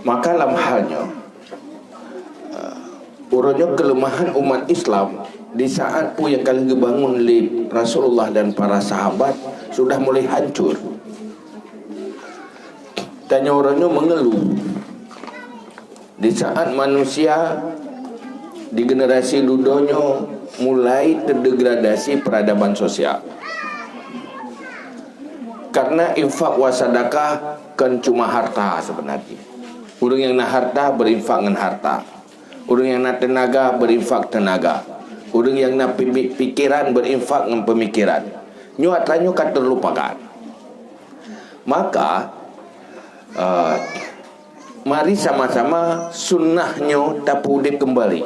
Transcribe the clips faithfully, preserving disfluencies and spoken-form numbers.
Maka lam hal nyoe, eh, uroe nyoe keuleumahan umat Islam di saat peue nyang ka lheueh geubangun lé Rasulullah dan para sahabat sudah mulai hancur. Tanyoe uroe nyoe meungeuluh di saat manusia di generasi dudoe nyoe mulai terdegradasi peradaban sosial. Karena infak wa sadakah kon cuma harta sebenarnya. Ureuëng nyang na harta berinfak ngon harta. Ureuëng nyang na teunaga berinfak teunaga. Ureuëng nyang na pimi-, pikeran berinfak ngon pemikiran. Nyoe atra nyoe ka terlupakan. Maka, eh, mari sama-sama sunnah nyoe tapeudeb kembali.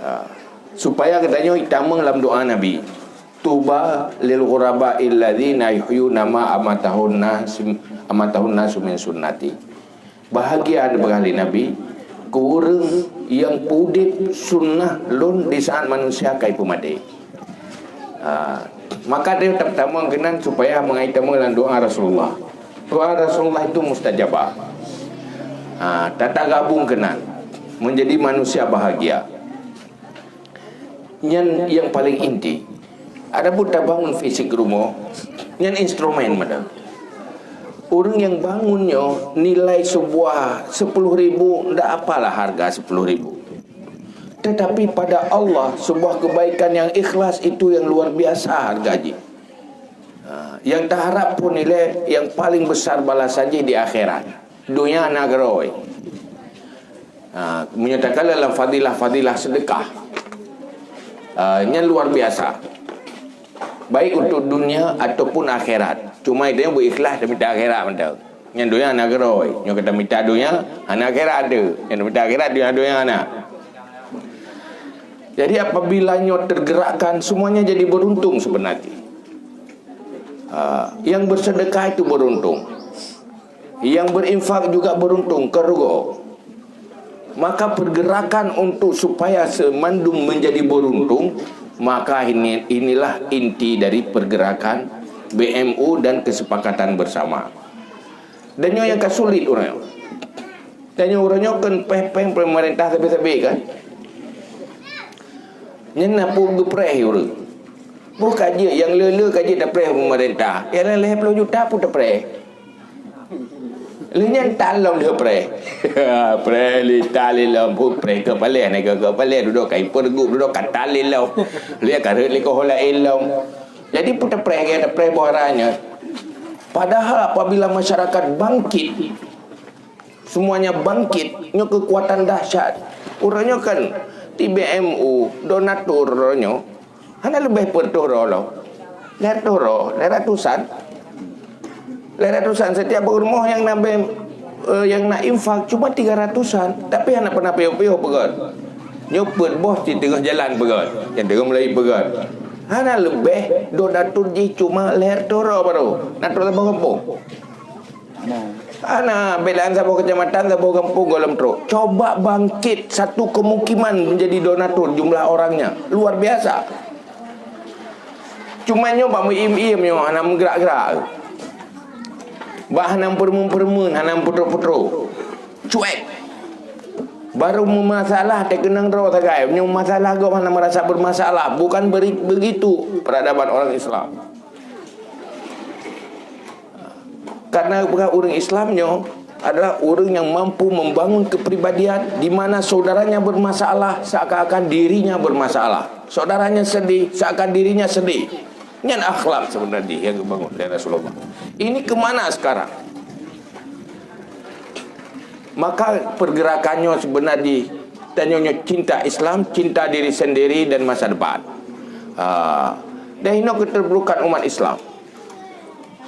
Ha, supaya geutanyoe itamong lam doa Nabi, "Tuba lil ghuraba illadzina yuhyuna ma amatahun nas, amatahun nasu min sunnati." Bahagia, dipeugah lé Nabi, keu ureuëng nyang peudeb sunnah lôn di saat manusia ka ipeumaté. Ha, maka dia pertama keunan supaya mengai tamong lam doa Rasulullah. Doa Rasulullah itu mustajabah. Ha, tata gabung keunan menjadi manusia bahagia. Nyan yang paling inti. Adapun tabangun fisik rumoh, nyan instrumen mada. Ureuëng nyang bangun nyoe nilai sebuah sepuluh ribu ndak apalah harga sepuluh ribu. Tetapi pada Allah sebuah kebaikan yang ikhlas itu yang luar biasa harga jih. Ha, yang taharap pun nilai yang paling besar balasan jih di akhirat. Dunia na keurôi. Ha, meunyoe takalon lam fadilah-fadilah sedekah, ha, nyan luar biasa. Baik untuk dunia ataupun akhirat. Cuma itu yang berikhlas dan minta akhirat mantap. Nyan dunia na keurôi. Nyoe kita minta dunia, hana akhirat ada. Yang minta akhirat dunia-dunia na. Jadi apabila nyoe tergerakkan, semuanya jadi beruntung sebenarnya. Ha, yang bersedekah itu beruntung. Yang berinfak juga beruntung, kerugo. Maka pergerakan untuk supaya semandum menjadi beruntung, maka ini, inilah inti dari pergerakan B M U dan kesepakatan bersama. Dan nyoe yang ka sulit orang. Dan nyoe orang nyoe kan peh-peh pemerintah tapi-tapi kan. Nyan na pun geupreh ureuëng. Boh ka jeuet nyang le-le ka jeuet tapreh pemerintah. Nyang lhèe ploh juta pun tapreh. Lheueh nyan tan lom lheueh preh. Preh lé tan lé lom, pu preh keu paleh, na keu paleh dudoe kai pergub dudoe ka tan lé lom. Lheueh ka rhot lé keu ho laén lom. Jadi pu tapreh gaya tapreh boh aranya. Padahal apabila masyarakat bangkit, semuanya bangkit, nyoe kekuatan dahsyat. Uroe nyoe kan di B M U, donatur uroe nyoe. Hana leubeh peuet reutôh droe lom. Lhèe reutôh droe, lhèe ratusan. Lhèe ratusan setiap rumoh nyang na bèe, eh, nyang na infak cuma tiga ratusan, tapi hana pernah piôh-piôh peugöt. Nyoe peuet boh cit teungoh jalan peugöt, nyang teungoh mulai peugöt. Hana leubeh donatur jih cuma lhèe reutôh droe barô. Na trôk saboh gampông. Hana bedaan saboh kecamatan, saboh gampông goh lom trôk. Coba bangkit satu kemukiman menjadi donatur jumlah orangnya. Luar biasa. Cuma nyoe bak meuiem-iem nyoe hana meugerak-gerak. Bak hana peureumeun-peureumeun, hana peutrôk-peutrôk. Cuek. Baru meumasalah teukeunong droe sagai. Nyoe masalah gob hana merasa bermasalah. Bukan beri-, begitu peradaban orang Islam. Karena bukan ureuëng Islam nyoe adalah ureuëng yang mampu membangun kepribadian di mana saudaranya bermasalah seakan-akan dirinya bermasalah. Saudaranya sedih seakan dirinya sedih. Nyan akhlak sebenarnya yang dibangun oleh Rasulullah. Ini ke mana sekarang? Maka pergerakan nyoe sebenarnya tanyoe nyoe cinta Islam, cinta diri sendiri dan masa depan. Ha. Dan inoe keterpurukan umat Islam.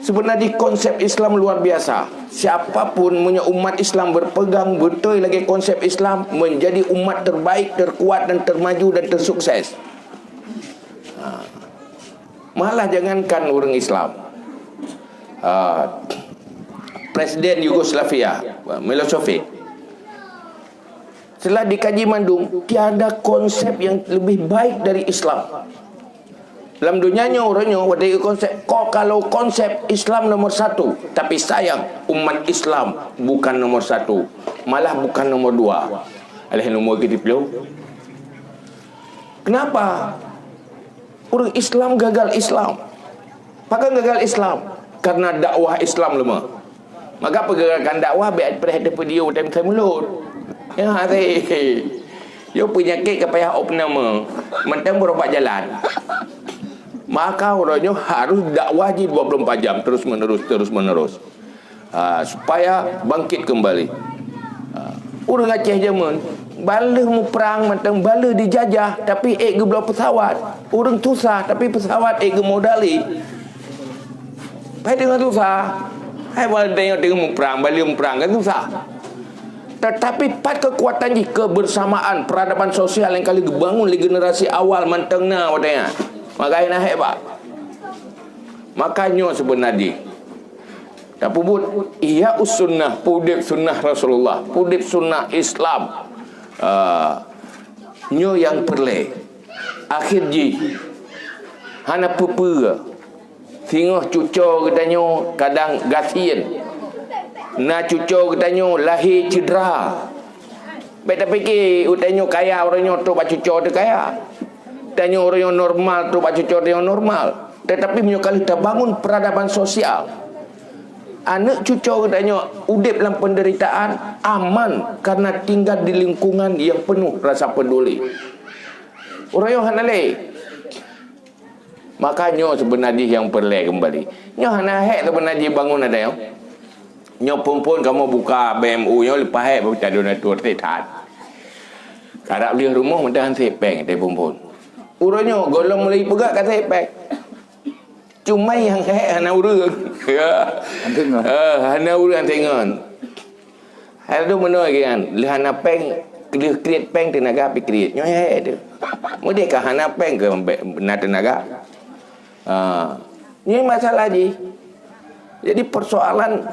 Sebenarnya konsep Islam luar biasa. Siapapun punya umat Islam berpegang betul lagi konsep Islam, menjadi umat terbaik, terkuat dan termaju dan tersukses. Ha. Malah jangankan orang Islam. Ha. Presiden Yugoslavia, Milosevic. Setelah dikaji mandum, tiada konsep yang lebih baik dari Islam. Lam donya nyoe, uroe nyoe, watèe konsep, kok kalau konsep Islam nomor satu, tapi sayang, umat Islam bukan nomor satu, malah bukan nomor dua. Alèh nomor keutiploh. Kenapa? Ureueng Islam gagal Islam. Pakon gagal Islam? Karena dakwah Islam lemah. Maka peugerakan dakwah bèk preh teupeudiu watèe meutai mulod. Ya, hati. Yo peunyakét ka payah opname, mantong beureubat jalan. Maka uroe nyoe harus dakwah jih dua puluh empat jam, terus menerus, terus menerus. Ha, supaya bangkit kembali. Ha, ureueng Aceh jameun, ban lheueh muprang mantong, ban lheueh dijajah, tapi ék geubloe pesawat. Ureueng susah, tapi pesawat ék geumodali. Hai deungon susah. Hai ban deungon, deungon muprang, ban lheueh muprang kan susah. Tetapi pat kekuatan jih, kebersamaan, peradaban sosial nyang ka lheueh geubangun lé generasi awal mantong na watèe nyan. Maka na hebat. Maka nyoe seubeuna jih. Tapeubuet Ihya Sunnah, peuudép sunnah Rasulullah, peuudép sunnah Islam. Ah, nyoe nyang peureulèe. Akhé jih, hana peue-peue. Singoh cuco geutanyoe kadang gasien. Na cuco geutanyoe lahé cedera. Bèk tapike, geutanyoe kaya, uroe nyoe trok bak cuco teuh kaya. Tanyoe uroe nyoe normal, trok bak cuco tanyoe normal. Tetapi meunyoe ka lheueh tabangun peradaban sosial, aneuk cuco geutanyoe udép lam penderitaan, aman karena tinggal di lingkungan yang penuh rasa peduli. Uroe nyoe hana lé. Maka nyoe seubeuna jih nyang peureulèe keumbali. Nyoe hana hék seubeuna jih bangun até nyoe. Nyoe phôn-phôn kamoe buka B M U nyoe leupah hék bak donatur that. Karab lheueh rumoh meudah han sép péng até phôn-phôn. Uroe nyoe gohlom mulai peugah ka sép péng. Cuma nyang hék hana ureueng. Ya. Hana deungon. Eh, hana ureueng hana deungon. Hai lôn meunoe lagèe nyan, lheueh hana péng, lheueh kriet péng teunaga pih kriet. Nyoe hai tu. Meudeh ka hana péng keu na teunaga. Ha. Nyoe masalah jih. Jadi persoalan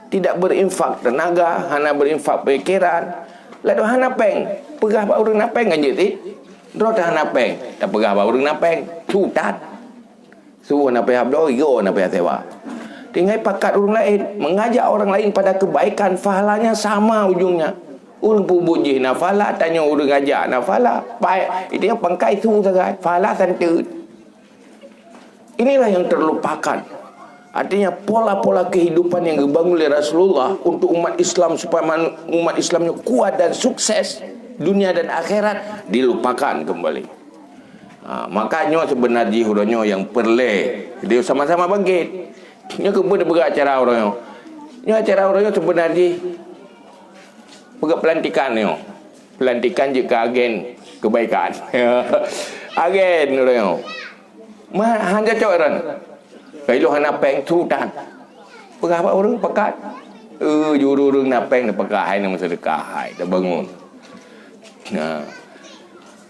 tidak berinfak tenaga, hana berinfak pikiran. Lalu hana péng, peugah bak ureueng na péng kan jeuet cit. Droe hana péng, tapeugah bak ureueng na péng, su that. Su na payah bloe, yo na payah sewa. Tinggai pakat ureueng laén, mengajak orang lain pada kebaikan, pahalanya sama ujungnya. Ureueng peubuet jih na pahala, tanyoe ureueng ajak na pahala. Pai, itu nyang pangkai su sagai, pahala santeut. Inilah yang terlupakan. Artinya pola-pola kehidupan yang dibangun oleh Rasulullah untuk umat Islam supaya manu-, umat Islamnya kuat dan sukses dunia dan akhirat dilupakan kembali. Ha, maka nyoe seubeuna jih uroe nyoe nyang peureulèe. Jadi sama-sama bangkit. Nyoe keupeue tapeugah acara uroe nyoe. Nyoe acara uroe nyoe seubeuna jih peugah pelantikan nyoe. Pelantikan jeuet keu agen kebaikan. Agen uroe nyoe. Ma, han cocok ron. Kai lôn hana péng su that. Peugah bak ureueng pakat. Eh, juru ureueng na péng tapeugah hai na meuseudeukah hai tabangun. Nah.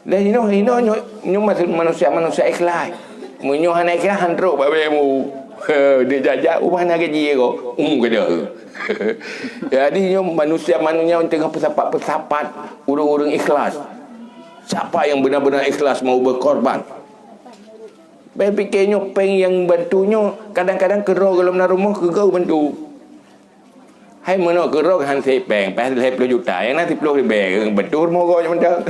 Dan inoe, inoe nyoe, nyoe mas-, manusia-manusia ikhlas. Meunyoe hana ikhlas, han trok bak B M U. Dia jajak, oh, hana gaji ko. Um, gadoh. Jadi, nyoe manusia-manusia nyang teungoh peusapat-peusapat ureueng-ureueng ikhlas. Siapa yang benar-benar ikhlas mau berkorban? Bèk pike nyoe péng nyang bantu nyoe, kadang-kadang keudroe gohlom na rumoh keu geu bantu. Hai meunoe keudroe han sép péng, paih lhèe ploh juta, nyang na siploh ribèe, beutôi rumoh gob mantong.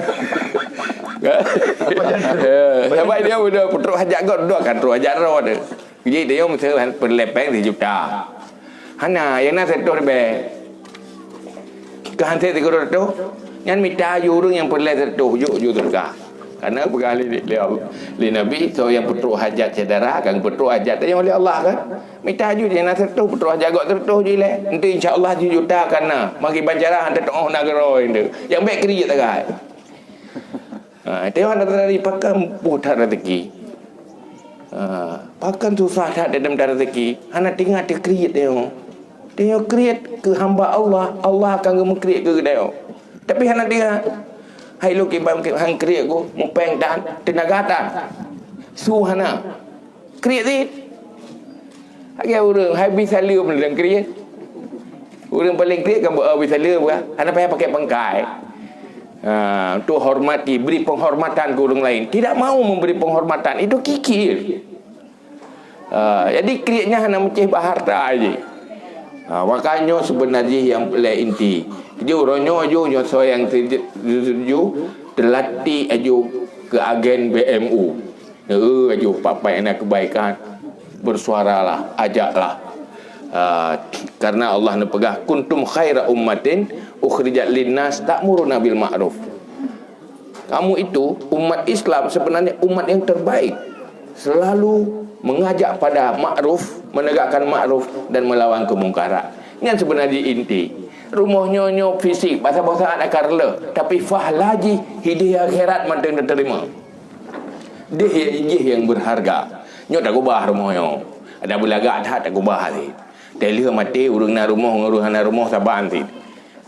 Eh, sabab dia udah peutrok hajat gob, dua kan trok hajat droe tu. Jadi dia mesti han peureulèe péng sijuta. Hana, nyang na siratoh ribèe. Keu han sép sikureueng ratoh, nyan mita aju ureueng nyang peureulèe siratoh, jok ju teuka. Karena peugah lé, lé, lé Nabi, soe nyang peutrok hajat syedara, kan peutrok hajat tanyoe lé Allah kan. Mita aju jih na siratoh, peutrok hajat gob siratoh jih lé. Nanti insya Allah sijuta ka na. Magi bancara han teutuoh nanggroe nyoe. Nyang bèk kriet sagai. Ha, tengok hana teuradari pakon boh that rezeki. Ha, pakon susah that dalam that rezeki. Hana teuingat teu kriet tengok. Tengok kriet keu hamba Allah, Allah akan geumeukriet keu geutanyoe. Tapi hana teuingat. Hai lôn kiban han kriet ku, mupéng tan, teunaga tan. Su hana. Kriet cit. Lagèe ureueng hai bi saleuem lé kriet. Ureueng paleng kriet kan beu bi saleuem kan. Hana payah pakai pangkai. Ha, untuk hormati, beri penghormatan ke orang lain. Tidak mau memberi penghormatan, itu kikir. Ha, jadi kriet nyan hana meucéh bak harta jih. Ha, maka nyoe sebenarnya yang paling inti. Jadi uroe nyoe aju nyoe soe nyang setuju, teulatih aju ke agen B M U. Neu aju papai na kebaikan. Bersuaralah, ajaklah. Ha, karena Allah neupeugah, "Kuntum khaira ummatin ukhrijat linnas ta'muruna bil ma'ruf." Kamu itu umat Islam sebenarnya umat yang terbaik. Selalu mengajak pada ma'ruf, menegakkan ma'ruf dan melawan kemungkaran. Nyan sebenarnya inti. Rumoh nyoe-nyoe fisik, basa-basa akan reuloh, tapi pahala jih hideh akhirat mantong diterima. Deh jih yang berharga. Nyoe takeubah rumoh nyoe. Ada beulagak that takeubah lé. Teulheueh maté ureuëng na rumoh ngon ureuëng hana rumoh saban cit.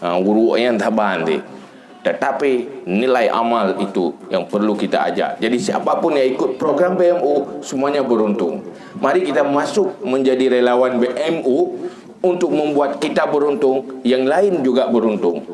Ha, ureuëng nyan saban cit. Tetapi nilai amal itu yang perlu kita ajak. Jadi siapapun yang ikut program B M U, semuanya beruntung. Mari kita masuk menjadi relawan B M U untuk membuat kita beruntung, yang lain juga beruntung.